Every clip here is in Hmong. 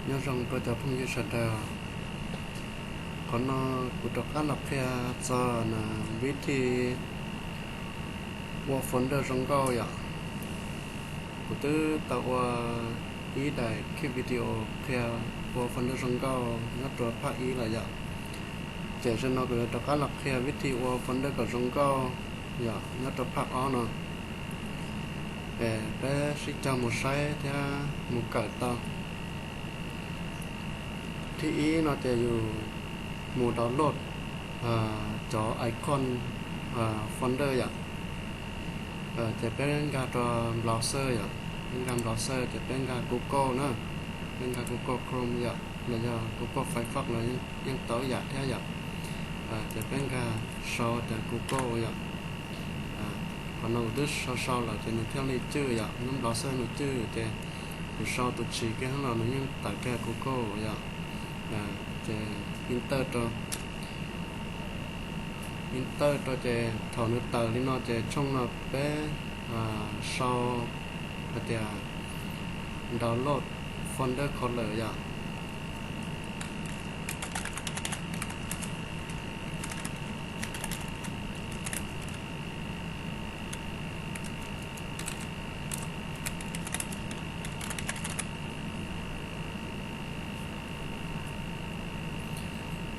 Nyob zoo rau cov phooj ywg sawv daws, qhov no kuv rov qab los qhia txog vib thi ua folder zoo nkauj yom. Kuv twb tau ua ib daim clip video qhia ua folder zoo nkauj nyob rau phaj ib lawm yom. Ces zaum no kuv yuav rov qab los qhia vib thi ua folder kom zoo nkauj yom nyob rau phaj ob no. Es peb sib cog mus saib thiab mus kawm tau. Thib ib no ces yus mus download cov icon folder yom. Ces peb nkag rau browser yom, peb nkag browser ces peb nkag Google na, peb nkag Google Chrome yom los yog Google Firefox los yeej tau ib yam thiab yom. Ces peb nkag sau tias Google yom. Qhov no kuv twb sau sau lawm ces nws thiaj li cwj yom, lub browser nws cwj ces kuv sau tus tsis kiag los nws yeej tawm kiag Google yom. Ces enter rau, enter rau ces thaum nws tawm li no ces tshooj no peb sau hais tias download folder color yom.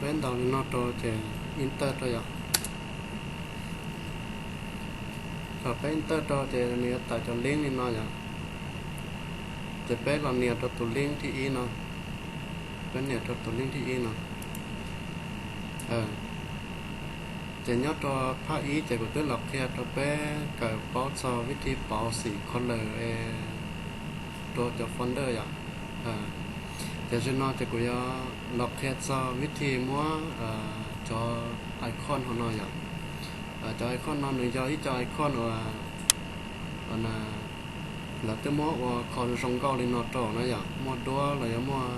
Peb ntaus li no rau ces enter rau yom. Thaum peb enter rau ces nws yuav tawm cov link li no yom. Ces peb los nias rau tus link thib ib no, peb nias rau tus link thib ib no. Ces nyob rau phaj ib ces kuv twb los qhia rau peb kawm paub txog vib thi pauv xim color rau cov folder yom. Ces zaum no ces kuv yuav los qhia txog vib thi muab cov icon hauv no yom. Cov icon no nws yog ib co icon uas lawv twb muab ua kho zoo nkauj li no rau na yom, muaj duab los yog muaj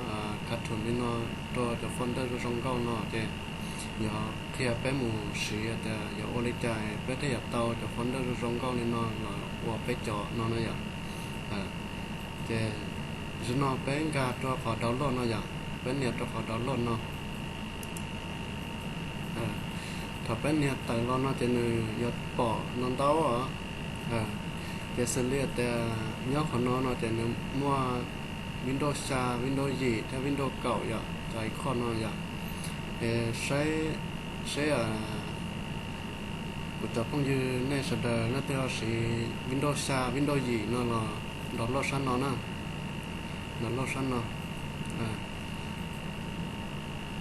cartoon li no rau cov folder zoo nkauj no ces yuav qhia peb mus siv tias yuav ua li cas peb thiaj yuav tau cov folder zoo nkauj li no los ua peb cov no na yom. Ces zaum no peb nkag rau qhov download no yom, peb nias rau qhov download no. Thaum peb nias tawm los no ces nws yuav pom ntau ntau os. Ces xws li tias nyob qhov no no ces nws muaj Windows xya, Windows yim thiab Windows kaum yom, cov icon no yom. Es saib seb kuv cov phooj ywg nej sawv daws leej twg ho siv Windows xya, Windows yim no los download sab no na, download sab no.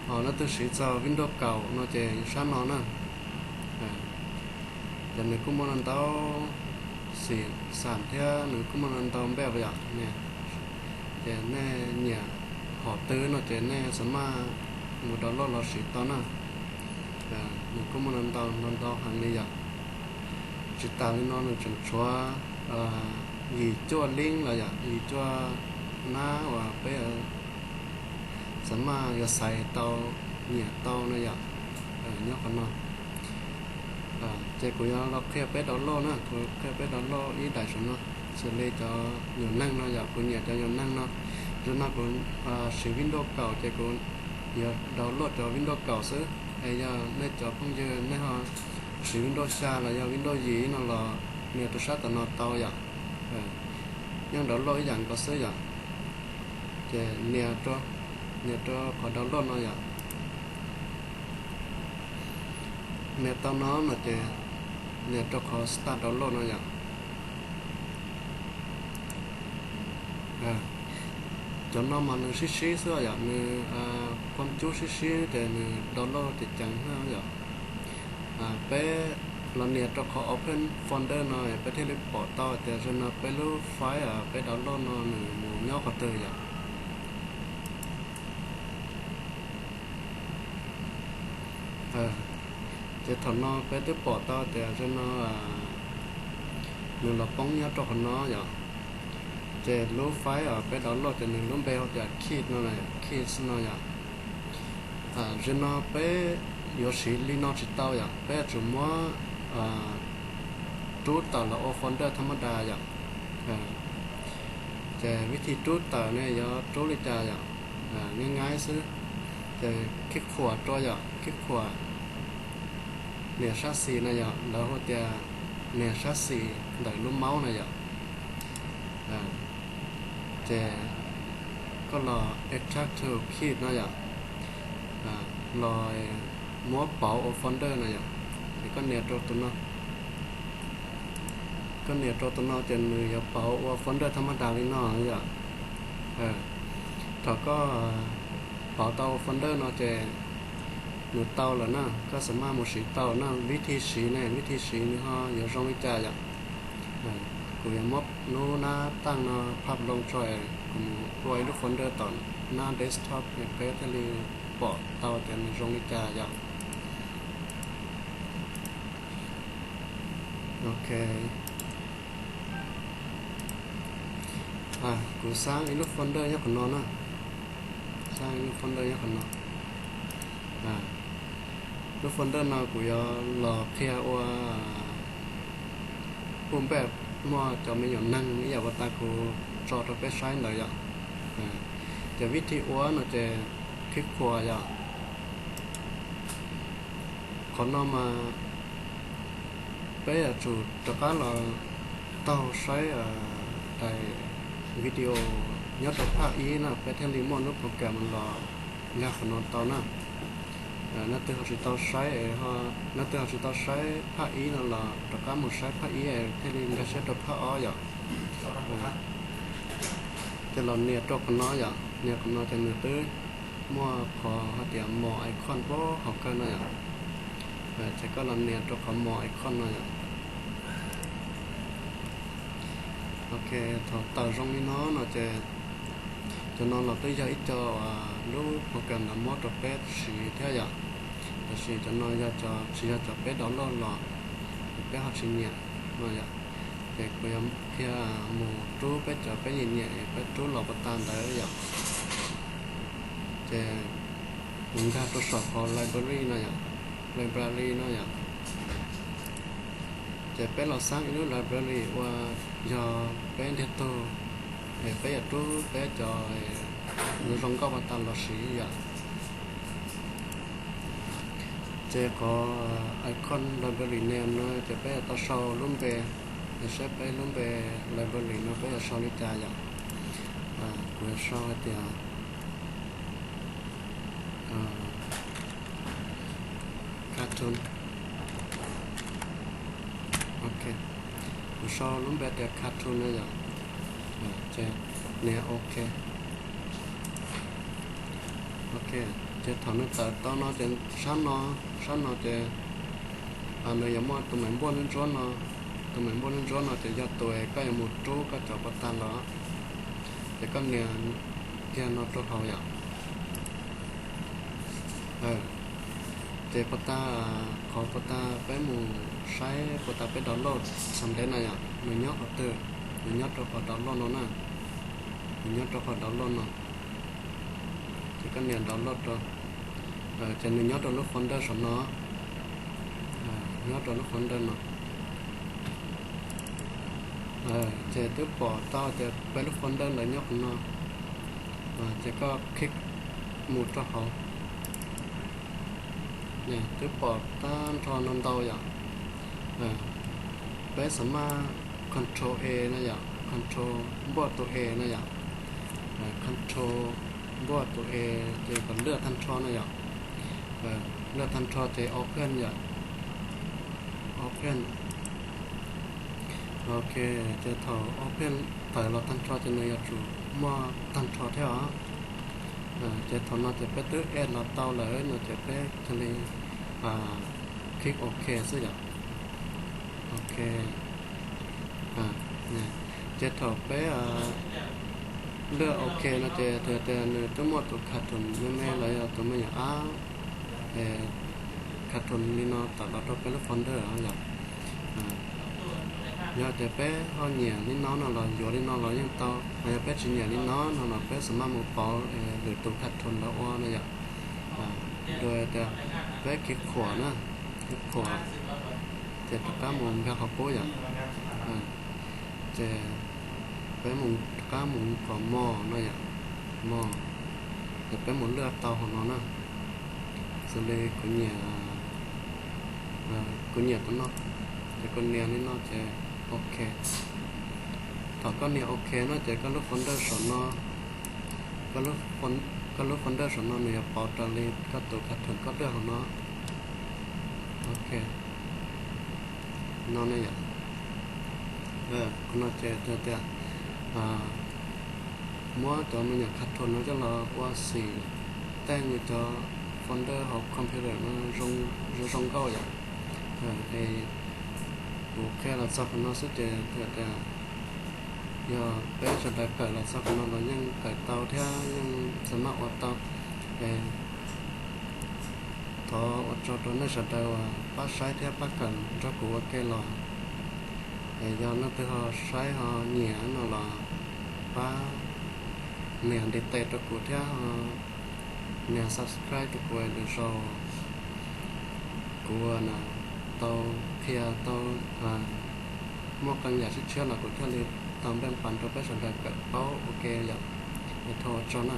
Ho leej twg siv txog Windows kaum no ces sab no na. Ces nws kuj muaj ntau ntau xim xam thiab nws kuj muaj ntau ntau npej yom. Ces nej nyiam hom twg no ces nej xav maj mus download los siv tau na. Nws kuj muaj ntau ntau ntau ntau heev li yom. Tsis tas li no nws tseem tshuav yim cuaj link los yom, yim cuaj nab uas peb xav maj yuav xaiv tau, nyiam tau no yom, nyob qhov no. Ces kuv yuav los qhia peb download na, kuv qhia peb download ib daim saum no, xws li cov nyuam neeg no yom, kuv nyiam cov nyuam neeg no. Zaum no kuv siv Windows kaum ces kuv yuav download cov Windows kaum xwb. Es yog nej cov phooj ywg nej ho siv Windows xya los yog Windows yim no los nias rau sab tom no tau yom. Yeej download ib yam nkaus xwb yom. Ces nias rau, nias rau qhov download no yom. Nias tau no no ces nias rau qhov start download no yom. Cov no mas nws sib sib xwb yom, nws qhuam cub sib sib ces nws download ceev ceev na yom. Peb los nias rau qhov open folder no peb thiaj li pom tau tias zaum no peb lub file peb download no nws mus nyob qhov twg yom. Ces thaum no peb twb pom tau tias zaum no nws los poob nyob rau qhov no yom. Ces lub file peb download ces nws lub npe hu tias kit no, kit no yom. Zaum no peb yuav siv li no tsis tau yom, peb yuav tsum muab rub tawm los ua folder thaj mab das yom. Ces vib thi rub tawm ne yuav rub li cas yom? Nyaib nyaib xwb, ces khib khuam rau yom, khib khuam nias sab xis no yom, lawv hu tias nias sab xis ntawm lub mouse no yom. Ces koj los extract to kit no yom, los muab pauv ua folder no yom. Ces koj nias rau tus no, koj nias rau tus no ces nws yuav pauv ua folder thaj mab das li no yom. Thaum koj pauv tau ua folder no ces nws tau lawm na, koj xav maj mus siv tau na. Vib thi siv ne, vib thi siv nws ho yuav zoo li cas yom? Kuv yuav muab lub nab taj no phaj loo tso, kuv mus ua ib lub folder tom nab desktop es peb thiaj li pom tau tias nws zoo li cas yom. Ok, kuv xab ib lub folder nyob qhov no na, xab ib lub folder nyob qhov no. Lub folder no kuv yuav los qhia ua puj npej, muaj cov me nyuam neeg ib yam uas tas kuv tso rau peb saib ntawd yom. Ces vib thi ua no ces khib khuam yom. Qhov no mas peb yuav tsum rov qab los taug saib daim video nyob rau phaj ib na, peb thiaj li muaj lub program los nkag qhov no tau na. Leej twg ho tsis tau saib, leej twg ho tsis tau saib phaj ib no los rov qab mus saib phaj ib thiaj li nkag siab rau phaj ob yom. Ces los nias rau qhov no yom, nias qhov no ces nws twb muaj qhov hais tias more icon puag hauv kawg no yom. Ces koj los nias rau qhov more icon no yom. Ok, thaum tawm zoo li no no ces cov no los twb yog ib co lub program los muab rau peb siv thiab yom. Tiam sis cov no yog tsis yog cov peb download los, peb ho tsis nyiam no yom. Ces kuv yuav qhia mus rub peb cov peb nyiam nyiam es peb rub los puas tas ntawd yom. Ces mus nkag rau saum qhov library no yom, library no yom. Ces peb los xab ib lub library uas yog peb ntiag tug, es peb yuav rub peb cov zoo nkauj puas tas los siv yom. Ces qhov icon library name no ces peb yuav tau sau lub npe, es saib peb lub npe library no peb yuav sau li cas yom. Kuv yuav sau hais tias cartoon. Ok, kuv sau lub npe tias cartoon no yom. Ces nias ok. Ok, ces thaum nws tawm tau no ces sab no, sab no ces nws yuav muaj tus me npuaj ntsuab ntsuab no, tus me npuaj ntsuab ntsuab no ces yog tus koj yuav mus rub koj cov puas tas los, ces koj nias kiag no rau hauv yom. Ces puas tas, qhov puas tas peb mus saib puas tas peb download xam ntev na yom, nws nyob qhov twg? Nws nyob rau qhov download no na, nws nyob rau qhov download no. Ces koj nias download rau, ces nws nyob rau lub folder saum no, nyob rau lub folder no. Ces twb pom tau tias peb lub folder ntawd nyob qhov no, ces koj click mus rau hauv, twb pom tag nrho no ntau yom. Peb xam maj control A no yom, control npuaj tus A no yom, control npuaj tus A, ces kom lwaj tag nrho no yom. Lwaj tag nrho ces open yom, open. Ok, ces thaum open tawm los tag nrho ces nws yuav tsum muaj tag nrho thiab os. Ces thaum no ces peb twb add los tau lawm no ces peb cia li click ok xwb yom. Ok, ces thaum peb lwaj ok no ces tias nws twb muaj tus cartoon me me los yog tus me nyuam ab cartoon li no tawm los rau peb lub folder yom. Yog tias peb ho nyiam li no no los yuav li no los yeej tau, ho yog peb tsis nyiam li no no los peb xam maj mus pauv lwm tus cartoon lawv ua no yom. Dua tias peb click khuam na, click khuam, ces rov qab mus nkag qhov qub yom. Ces peb mus rov qab mus qhov more no yom, more. Ces peb mus lwaj tau hauv no na. Xws li kuv nyiam, kuv nyiam tus no, ces kuv nias li no ces ok. Thaum koj nias ok no ces koj lub folder saum no, koj lub folder saum no nws yuav pauv raws li koj tus kha thum koj lwaj hauv no. Ok, no ne yom. Qhov no ces tias muab cov me nyuam kha thum no coj los ua xim tej nws cov folder hauv computer no zoo zoo nkauj yom. Es kuv qhia los txog qhov no xwb ces tias yog peb sawv daws kawm los txog qhov no los yeej kawm tau thiab yeej txawm maj ua tau. Es thov ua tsaug rau nej sawv daws uas pab saib thiab pab kawm nrog kuv ua ke los. Es yog leej twg ho saib ho nyiam no los pab nias ntiv tes rau kuv thiab nias subscribe rau kuv lwm zaus kuv tau qhia tau muaj qee yam tshiab tshiab los kuv thiaj li tau npeej pas rau peb sawv daws kawm paub ua ke yom. Es thov ua tsaug na.